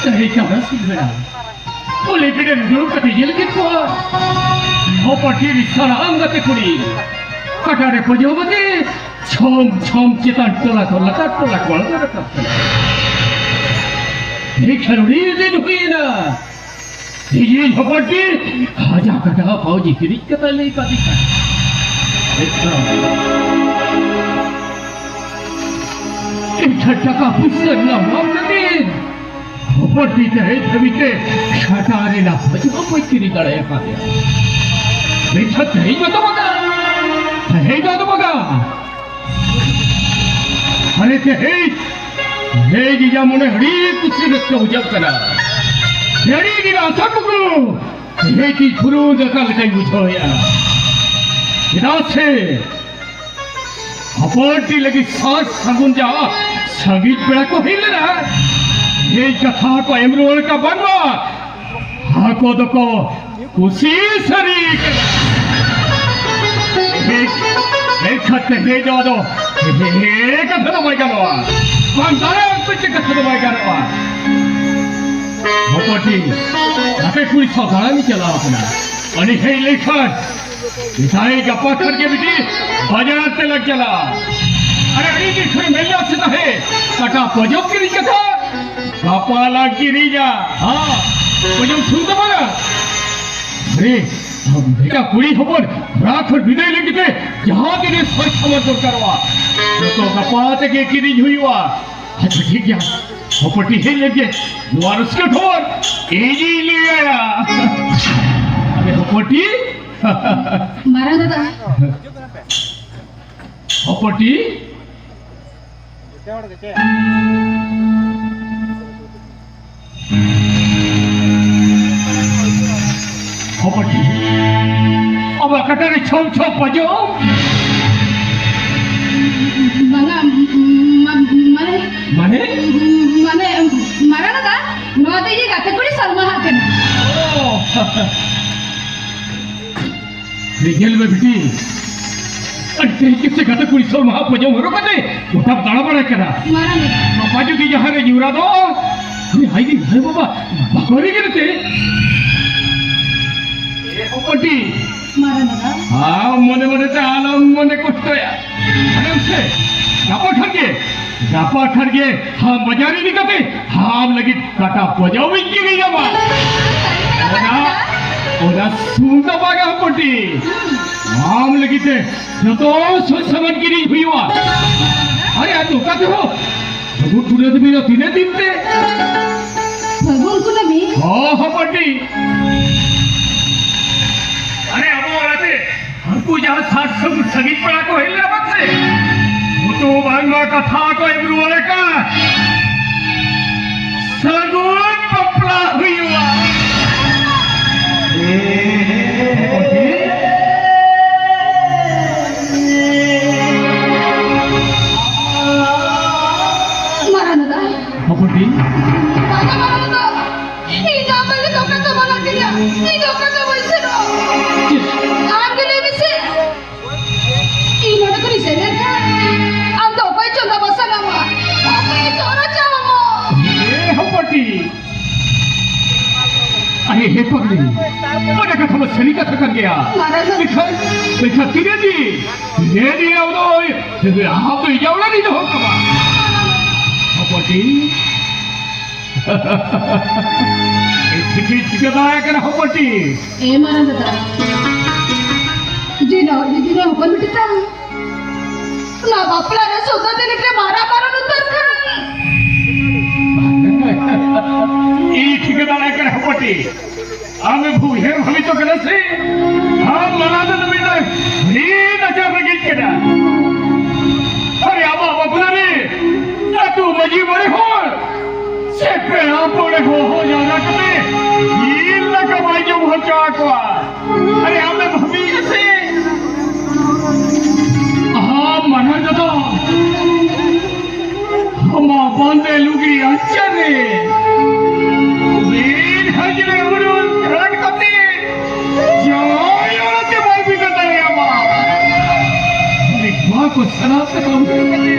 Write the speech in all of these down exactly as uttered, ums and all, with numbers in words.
ᱛᱮᱦᱮᱧ ᱪᱟᱸᱫᱟ ᱥᱤᱸᱜᱟᱹᱲᱟ ᱩᱞᱤ ᱵᱤᱰᱟᱹ ᱫᱩᱲᱩᱵ ᱠᱟᱛᱮ ᱧᱮᱞ ᱠᱮᱫ ᱠᱚᱣᱟ᱾ ᱦᱚᱯᱚᱴᱤ ᱨᱤᱥᱟᱲᱟᱢ ᱜᱟᱛᱮ ᱠᱩᱲᱤ ᱠᱟᱴᱟ ᱨᱮ ᱯᱟᱹᱡᱟᱹᱣ ᱠᱟᱛᱮ ᱪᱷᱚᱢ ᱪᱷᱚᱢ ᱪᱮᱛᱟᱱ ᱴᱚᱞᱟ ᱠᱷᱚᱱ ᱞᱟᱛᱟᱨ ᱴᱚᱞᱟ ᱠᱚ ᱟᱬᱜᱚ ᱨᱟᱠᱟᱵ ᱠᱟᱱᱟ᱾ ᱦᱮᱸ, ᱠᱷᱮᱞᱳᱰᱤ ᱫᱤᱱ ᱦᱩᱭᱮᱱᱟ᱾ ᱛᱮᱦᱮᱧ ᱦᱚᱯᱚᱴᱤ ᱦᱟᱡᱟ ᱠᱟᱴᱟ ᱯᱟᱣᱡᱤ ᱠᱤᱨᱤᱧ ᱠᱟᱛᱮ ᱞᱟᱹᱭ ᱠᱟᱫᱮ ᱠᱟᱱᱟ᱾ ᱮᱠᱫᱚᱢ᱾ ᱮᱱᱠᱷᱟᱱ ᱴᱟᱠᱟ ᱯᱩᱭᱥᱟᱹ ᱨᱮᱱᱟᱜ ᱚᱵᱷᱟᱵ ᱠᱷᱟᱹᱛᱤᱨ ᱦᱚᱯᱚᱴᱤ ᱛᱮᱦᱮᱧ ᱫᱷᱟᱹᱵᱤᱡ ᱛᱮ ᱥᱟᱴᱟ ᱨᱮᱱᱟᱜ ᱯᱟᱹᱪᱩᱜ ᱦᱚᱸ ᱵᱟᱹᱧ ᱠᱤᱨᱤᱧ ᱫᱟᱲᱮ ᱟᱠᱟᱫᱮᱭᱟ᱾ ᱢᱮᱱᱠᱷᱟᱱ ᱛᱮᱦᱮᱧ ᱫᱚ ᱵᱟᱝᱟ, ᱛᱮᱦᱮᱧ ᱫᱚ ᱟᱫᱚ ᱵᱟᱝᱟ᱾ ᱟᱨᱮ ᱛᱮᱦᱮᱧ, ᱛᱮᱦᱮᱧ ᱤᱧᱟᱹᱜ ᱢᱚᱱᱮ ᱟᱹᱰᱤ ᱠᱩᱥᱤ ᱨᱟᱹᱥᱠᱟᱹ ᱵᱩᱡᱷᱟᱹᱜ ᱠᱟᱱᱟ᱾ ᱟᱹᱰᱤ ᱜᱮ ᱟᱥᱟ ᱠᱩᱠᱢᱩ ᱛᱮᱦᱮᱧ ᱜᱮ ᱯᱩᱨᱟᱹᱣ ᱟᱠᱟᱱ ᱞᱮᱠᱟᱧ ᱵᱩᱡᱷᱟᱹᱣᱮᱫᱼᱟ᱾ ᱪᱮᱫᱟᱜ ᱥᱮ ᱦᱚᱯᱚᱱᱴᱤ ᱞᱟᱹᱜᱤᱫ ᱥᱟᱨ ᱥᱟᱹᱜᱩᱱ ᱡᱟᱦᱟᱸ ᱥᱟᱺᱜᱤᱧ ᱯᱮᱲᱟ ᱠᱚ ᱦᱮᱡ ᱞᱮᱱᱟ, ᱤᱧ ᱠᱟᱛᱷᱟ ᱠᱚ ᱮᱢ ᱨᱩᱣᱟᱹᱲ ᱠᱟᱜ ᱵᱟᱝᱢᱟ ᱟᱠᱚ ᱫᱚᱠᱚ ᱠᱩᱥᱤ ᱥᱟᱹᱨᱤ ᱠᱟᱱᱟ᱾ ᱦᱮᱡ, ᱦᱮᱡ ᱠᱟᱛᱮ ᱦᱮᱡ ᱫᱚ ᱟᱫᱚ ᱦᱮᱡ ᱠᱟᱛᱷᱟ ᱫᱚ ᱵᱟᱭ ᱜᱟᱱᱚᱜᱼᱟ, ᱵᱟᱝ ᱫᱟᱲᱮᱭᱟᱜ ᱠᱟᱛᱮ ᱠᱟᱛᱷᱟ ᱫᱚ ᱵᱟᱭ ᱜᱟᱱᱚᱜᱼᱟ᱾ ᱦᱚᱯᱚᱱᱴᱤ, ᱟᱯᱮ ᱠᱩᱲᱤ ᱥᱟᱶ ᱫᱟᱬᱟᱱ ᱤᱧ ᱪᱟᱞᱟᱣ ᱠᱟᱱᱟ᱾ ᱩᱱᱤ ᱦᱮᱡ ᱞᱮᱱᱠᱷᱟᱱ ᱢᱮᱛᱟᱭ ᱜᱟᱯᱟ ᱠᱷᱚᱱ ᱜᱮ ᱵᱤᱴᱤ ᱵᱟᱡᱟᱨ ᱛᱮ ᱞᱟᱝ ᱪᱟᱞᱟᱜᱼᱟ᱾ ᱟᱨ ᱟᱹᱰᱤ ᱫᱤᱱ ᱠᱷᱚᱱ ᱢᱮᱱ ᱞᱮᱫ ᱥᱮ ᱛᱟᱦᱮᱸ, ᱠᱟᱴᱟ ᱯᱚᱡᱚᱵ ᱠᱤᱨᱤᱧ ᱠᱟᱛᱷᱟ, ᱜᱟᱯᱟ ᱞᱟᱝ ᱠᱤᱨᱤᱧᱟ᱾ ᱦᱮᱸ, ᱯᱚᱡᱚᱵ ᱥᱩᱨ ᱫᱚ ᱵᱟᱝᱟ᱾ ᱟᱨᱮ, ᱵᱮᱴᱟ ᱠᱩᱲᱤ ᱦᱚᱯᱚᱱ, ᱚᱲᱟᱜ ᱠᱷᱚᱱ ᱵᱤᱫᱟᱹᱭ ᱞᱟᱹᱜᱤᱫ ᱛᱮ ᱡᱟᱦᱟᱸ ᱛᱤᱱᱟᱹᱜ ᱥᱟᱡ ᱥᱟᱢᱟᱱ ᱫᱚᱨᱠᱟᱨᱚᱜᱼᱟ, ᱡᱚᱛᱚ ᱜᱟᱯᱟ ᱛᱮᱜᱮ ᱠᱤᱨᱤᱧ ᱦᱩᱭᱩᱜᱼᱟ᱾ ᱟᱪᱪᱷᱟ, ᱴᱷᱤᱠ ᱜᱮᱭᱟ᱾ ᱦᱚᱯᱚᱱᱴᱤ ᱦᱮᱡ ᱞᱮᱱ ᱜᱮ, ᱱᱚᱣᱟ ᱨᱟᱹᱥᱠᱟᱹ ᱠᱷᱚᱵᱚᱨ ᱤᱧᱤᱧ ᱞᱟᱹᱭ ᱟᱭᱟ᱾ ᱟᱨᱮ ᱦᱚᱯᱚᱱᱴᱤ, ᱢᱟᱨᱟᱝ ᱫᱟᱫᱟ᱾ ᱦᱚᱯᱚᱴᱤ᱾ ᱦᱚᱯᱚᱴᱤ᱾ ᱟᱵᱟ ᱠᱟᱴᱟ ᱨᱮ ᱪᱷᱚᱢ ᱪᱷᱚᱢ ᱯᱟᱡᱚᱢ᱾ ᱵᱟᱝᱟ, ᱢᱟ-, ᱢᱟᱱᱮ, ᱢᱟᱱᱮ? ᱢᱟᱱᱮ, ᱢᱟᱨᱟᱝ ᱫᱟᱫᱟ, ᱱᱚᱣᱟ ᱫᱚ ᱤᱧᱤᱡ ᱜᱟᱛᱮ ᱠᱩᱲᱤ ᱥᱚᱞᱢᱟ ᱦᱟᱜ ᱠᱟᱱᱟ᱾ ᱚ᱾ ᱨᱮ ᱧᱮᱞ ᱢᱮ ᱵᱤᱴᱤ, ᱟᱹᱰᱤ ᱛᱮᱦᱮᱧ ᱜᱮᱥᱮ ᱜᱟᱛᱮ ᱠᱩᱲᱤ ᱥᱚᱞᱢᱟ ᱦᱟᱜ ᱯᱟᱡᱚᱢ ᱦᱚᱨᱚᱜ ᱠᱟᱛᱮ ᱜᱚᱴᱟᱢ ᱫᱟᱬᱟ ᱵᱟᱲᱟᱭ ᱠᱟᱱᱟ᱾ ᱢᱟᱨᱟᱝ ᱫᱟᱫᱟ᱾ ᱱᱚᱝᱠᱟ ᱡᱩᱫᱤ ᱡᱟᱦᱟᱸ ᱨᱮ ᱧᱩᱨᱟ ᱫᱚ, ᱦᱟᱭ ᱦᱟᱭ ᱦᱟᱭ ᱵᱟᱵᱟ, ᱵᱟᱠᱚ ᱨᱮᱜᱮ ᱛᱮ᱾ ᱮ ᱦᱚᱯᱚᱱᱴᱤ᱾ ᱢᱟᱨᱟᱝ ᱫᱟᱫᱟ᱾ ᱟᱢ ᱢᱚᱱᱮ ᱢᱚᱱᱮ ᱛᱮ ᱟᱞᱚᱢ ᱢᱚᱱᱮ ᱠᱚᱥᱴᱚᱭᱟ᱾ ᱟᱸᱡᱚᱢ ᱥᱮ, ᱜᱟᱯᱟ ᱠᱷᱟᱱ ᱜᱮ, ᱜᱟᱯᱟ ᱠᱷᱟᱱ ᱜᱮ ᱟᱢ ᱵᱟᱡᱟᱨ ᱤᱫᱤ ᱠᱟᱛᱮ ᱟᱢ ᱞᱟᱹᱜᱤᱫ ᱠᱟᱴᱟ ᱯᱟᱡᱟᱢᱟᱧ ᱠᱤᱨᱤᱧ ᱟᱢᱟ᱾ ᱚᱱᱟ, ᱚᱱᱟ ᱥᱩᱢᱩᱝ ᱫᱚ ᱵᱟᱝᱟ ᱦᱚᱯᱚᱱᱴᱤ, ᱟᱢ ᱞᱟᱹᱜᱤᱫ ᱛᱮ ᱡᱚᱛᱚ ᱥᱚᱡᱽ ᱥᱟᱢᱟᱱ ᱠᱤᱨᱤᱧ ᱦᱩᱭᱩᱜᱼᱟ᱾ ᱟᱨᱮ, ᱟᱨ ᱱᱚᱝᱠᱟ ᱛᱮᱦᱚᱸ ᱯᱷᱟᱹᱜᱩᱱ ᱠᱩᱱᱟᱹᱢᱤ ᱫᱚ ᱛᱤᱱᱟᱹᱜ ᱫᱤᱱ ᱛᱮ? ᱯᱷᱟᱹᱜᱩᱱ ᱠᱩᱱᱟᱹᱢᱤ? ᱦᱚᱸ, ᱦᱚᱯᱚᱱᱴᱤ᱾ ᱟᱨᱮ, ᱟᱵᱚ ᱚᱲᱟᱜ ᱨᱮ ᱦᱟᱹᱱᱠᱩ ᱡᱟᱦᱟᱸ ᱥᱟᱨ ᱥᱟᱹᱜᱩᱱ ᱥᱟᱺᱜᱤᱧ ᱯᱮᱲᱟ ᱠᱚ ᱦᱮᱡ ᱞᱮᱱᱟ ᱵᱟᱝ ᱥᱮ? ᱩᱱᱠᱩ ᱵᱟᱝᱢᱟ ᱠᱟᱛᱷᱟ ᱠᱚ ᱮᱢ ᱨᱩᱣᱟᱹᱲ ᱟᱠᱟᱫ᱾ ᱥᱟᱹᱜᱩᱱ ᱵᱟᱯᱞᱟ ᱦᱩᱭᱩᱜᱼᱟ᱾ ᱢᱟᱨᱟᱝ ᱫᱟᱫᱟ᱾ ᱦᱚᱯᱚᱱᱴᱤ᱾ ᱵᱟᱝᱟ ᱢᱟᱨᱟᱝ ᱫᱟᱫᱟ᱾ ᱤᱧ ᱫᱚ ᱟᱢ ᱵᱟᱝ ᱫᱚ ᱚᱠᱟ ᱛᱮ ᱵᱟᱝ ᱟᱹᱛᱤᱧᱟ᱾ ᱤᱧ ᱫᱚ ᱚᱠᱟ ᱛᱮ ᱵᱟᱹᱧ ᱥᱮᱱᱚᱜᱼᱟ᱾ ᱟᱢ ᱜᱮ ᱞᱟᱹᱭ ᱢᱮᱥᱮ᱾ ᱤᱧ ᱱᱚᱰᱮ ᱠᱷᱚᱱᱤᱧ ᱥᱮᱱ ᱞᱮᱱᱠᱷᱟᱱ ᱟᱢ ᱫᱚ ᱚᱠᱚᱭ ᱪᱚᱸᱫᱟ ᱵᱟᱥᱟᱝ ᱟᱢᱟ? ᱚᱠᱚᱭ ᱪᱚᱸᱫᱟ ᱪᱟᱣ ᱟᱢᱟ? ᱮ ᱦᱚᱯᱚᱱᱴᱤ᱾ ᱟᱨᱮ ᱦᱮ ᱯᱟᱜᱽᱞᱤ, ᱚᱱᱟ ᱠᱟᱛᱷᱟ ᱢᱟ ᱥᱟᱹᱨᱤ ᱠᱟᱛᱷᱟ ᱠᱟᱱ ᱜᱮᱭᱟ᱾ ᱢᱟᱨᱟᱝ ᱫᱟᱫᱟ᱾ ᱢᱮᱱᱠᱷᱟᱱ, ᱢᱮᱱᱠᱷᱟᱱ ᱛᱤᱱᱟᱹᱜ ᱫᱤᱱ, ᱛᱤᱱᱟᱹᱜ ᱫᱤᱱ ᱟᱢ ᱫᱚ, ᱟᱢ ᱫᱚ ᱤᱧᱟᱹᱜ ᱚᱲᱟᱜ ᱨᱮ ᱫᱚᱦᱚ ᱠᱟᱢᱟ? ᱦᱚᱯᱚᱱᱴᱤ᱾ ᱪᱤᱠᱟᱹ ᱫᱟᱲᱮ ᱠᱟᱱᱟ ᱦᱚᱯᱚᱱᱴᱤ? ᱮ ᱢᱟᱨᱟᱝ ᱫᱟᱫᱟ, ᱡᱮ ᱱᱚᱣᱟ ᱡᱩᱫᱤ ᱱᱚᱣᱟ ᱦᱚᱯᱚᱱ ᱵᱤᱴᱤ ᱛᱟᱢ, ᱱᱚᱣᱟ ᱵᱟᱯᱞᱟ ᱨᱮ ᱥᱚᱫᱟ ᱛᱮ ᱱᱤᱛ ᱨᱮ ᱢᱟᱨᱟ ᱵᱟᱨᱚᱱ ᱩᱛᱟᱹᱨ ᱠᱷᱟᱱ᱾ ᱤᱧ ᱴᱷᱤᱠᱟᱹ ᱫᱟᱲᱮ ᱠᱟᱱᱟ ᱦᱚᱯᱚᱱᱴᱤ, ᱟᱢ ᱮ ᱩᱭᱦᱟᱹᱨ ᱵᱷᱟᱵᱤᱛᱚ ᱠᱟᱱᱟ ᱥᱮ? ᱦᱟ? ᱠᱚ ᱥᱟᱱᱟᱢ ᱛᱮᱠᱚ ᱩᱭᱦᱟᱹᱨ ᱠᱟᱛᱮ,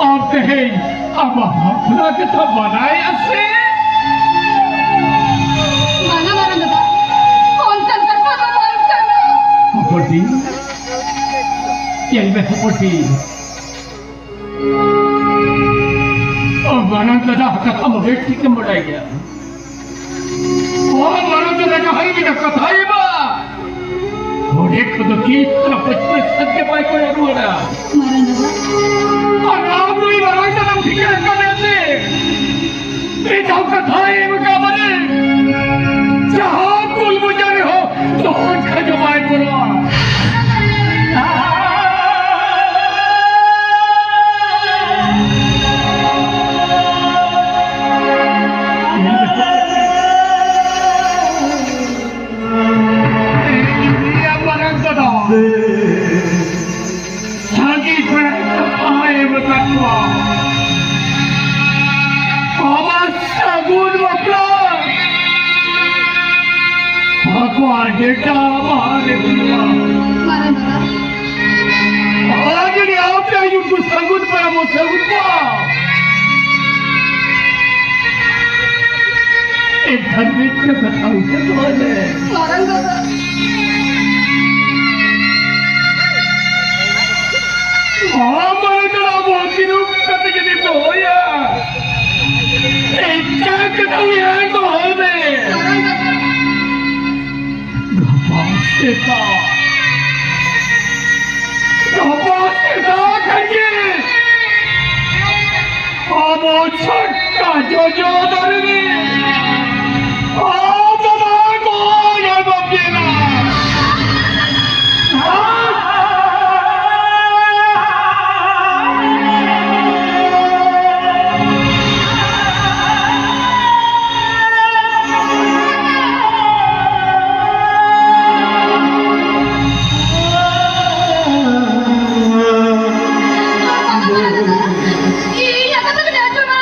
ᱟᱢ ᱛᱮᱦᱮᱧ ᱟᱢᱟᱜ ᱵᱟᱯᱞᱟ ᱠᱟᱛᱷᱟ ᱢᱟᱱᱟᱭᱮᱫᱼᱟ ᱥᱮ? ᱵᱟᱝᱟ ᱢᱟᱨᱟᱝ ᱫᱟᱫᱟ, ᱚᱱᱠᱟᱱ ᱠᱟᱛᱷᱟ ᱫᱚ ᱵᱟᱝ ᱠᱟᱱᱟ᱾ ᱦᱚᱯᱚᱱᱴᱤ, ᱧᱮᱞ ᱢᱮ ᱦᱚᱯᱚᱱᱴᱤ, ᱟᱢ ᱢᱟᱨᱟᱝ ᱫᱟᱫᱟ ᱠᱟᱛᱷᱟ ᱢᱟ ᱵᱮᱥ ᱴᱷᱤᱠᱮᱢ ᱵᱟᱰᱟᱭ ᱜᱮᱭᱟ᱾ ᱚ, ᱢᱟᱨᱟᱝ ᱫᱟᱫᱟ ᱡᱟᱦᱟᱸᱭ ᱢᱤᱫᱴᱟᱝ ᱠᱟᱛᱷᱟᱭ ᱮᱢᱟ, ᱚᱸᱰᱮ ᱠᱷᱚᱱ ᱫᱚ ᱛᱤᱥ ᱦᱚᱸ ᱯᱟᱹᱪᱷᱞᱟᱹ ᱥᱮᱫ ᱜᱮ ᱵᱟᱭ ᱠᱚᱭᱚᱜ ᱨᱩᱣᱟᱹᱲᱟ᱾ ᱢᱟᱨᱟᱝ ᱫᱟᱫᱟ᱾ ᱟᱨ ᱟᱢ ᱱᱩᱭ ᱢᱟᱨᱟᱝ ᱫᱟᱫᱟᱢ ᱴᱷᱤᱠᱟᱹ ᱟᱠᱟᱫᱮᱭᱟ ᱥᱮ? ᱢᱤᱫ ᱫᱷᱟᱣ ᱠᱟᱛᱷᱟᱭ ᱮᱢ ᱟᱠᱟᱫ ᱢᱟᱱᱮ, ᱡᱟᱦᱟᱸ ᱠᱩᱞ ᱵᱩᱡᱟ ᱨᱮᱦᱚᱸ ᱫᱚᱦᱚ ᱠᱷᱟᱡᱚ ᱵᱟᱭ ᱵᱚᱞᱚᱜᱼᱟ᱾ ᱤᱧ ᱢᱟᱨᱟᱝ ᱫᱟᱫᱟ ᱥᱟᱸᱜᱮ ᱯᱮᱲᱟ ᱠᱚ ᱛᱟᱦᱮᱸ ᱟᱠᱟᱫ ᱠᱚᱣᱟ᱾ ᱟᱢᱟᱜ ᱥᱟᱹᱜᱩᱱ ᱵᱟᱯᱞᱟ ᱟᱠᱚᱣᱟᱜ ᱰᱮᱴᱟ ᱢᱟᱦᱟ ᱨᱮ ᱦᱩᱭᱩᱜᱼᱟ᱾ ᱢᱟᱨᱟᱝ ᱫᱟᱫᱟ᱾ ᱟᱨ ᱡᱩᱫᱤ ᱟᱯᱮ ᱟᱹᱭᱩᱨ ᱠᱚ ᱥᱟᱹᱜᱩᱱ ᱯᱮᱲᱟ ᱵᱚ ᱥᱟᱹᱜᱩᱱ ᱠᱚᱣᱟ, ᱮᱱᱠᱷᱟᱱ ᱢᱤᱫᱴᱟᱝ ᱠᱟᱛᱷᱟ ᱩᱭᱦᱟᱹᱨ ᱫᱚᱦᱚᱭ ᱢᱮ᱾ ᱢᱟᱨᱟᱝ ᱫᱟᱫᱟ᱾ ᱟᱢ ᱢᱟᱨᱟᱝ ᱫᱟᱫᱟ ᱟᱵᱚ ᱵᱤᱨᱩᱫᱷ ᱠᱟᱛᱮ ᱡᱩᱫᱤ ᱫᱚᱦᱚᱭᱟ, ᱮᱴᱟᱜ ᱠᱟᱛᱷᱟ ᱩᱭᱦᱟᱹᱨ ᱫᱚᱦᱚᱭ ᱢᱮ᱾ ᱜᱟᱯᱟ ᱥᱮᱛᱟᱜ, ᱜᱟᱯᱟ ᱥᱮᱛᱟᱜ ᱠᱷᱟᱱ ᱜᱮ ᱟᱵᱚ ᱪᱷᱳᱴᱠᱟ ᱡᱚᱡᱚ ᱫᱟᱨᱮ ᱨᱮ ᱟᱵᱚ ᱫᱚ ᱜᱚᱡ ᱟᱵᱚᱱ ᱠᱟᱱᱟ᱾ ᱤᱧᱟᱜ ᱠᱟᱛᱷᱟ ᱵᱮᱱ ᱟᱸᱡᱚᱢᱟ᱾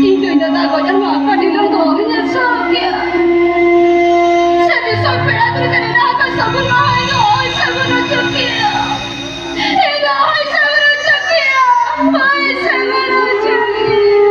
ᱤᱧ ᱫᱚ ᱤᱧ ᱫᱟᱫᱟ ᱜᱚᱡ ᱟᱨ ᱢᱟᱜ ᱯᱷᱟᱹᱫᱤ ᱫᱚ ᱫᱚᱦᱚ ᱤᱧ ᱥᱟᱶ ᱠᱮᱭᱟ᱾ ᱥᱮ ᱫᱤᱥᱚᱢ ᱯᱮᱲᱟ ᱠᱚ ᱴᱷᱮᱱ ᱤᱧ ᱟᱠᱟ ᱥᱟᱹᱜᱩᱱ ᱢᱟᱦᱟ ᱤᱧ ᱫᱚ ᱦᱚᱭ ᱥᱟᱹᱜᱩᱱ ᱦᱚᱪᱚ ᱠᱮᱭᱟ᱾ ᱤᱧ ᱫᱚ ᱦᱚᱭ ᱥᱟᱹᱜᱩᱱ ᱦᱚᱪᱚ ᱠᱮᱭᱟ᱾ ᱦᱚᱭ ᱥᱟᱹᱜᱩᱱ ᱦᱚᱪᱚ ᱠᱮᱭᱟ᱾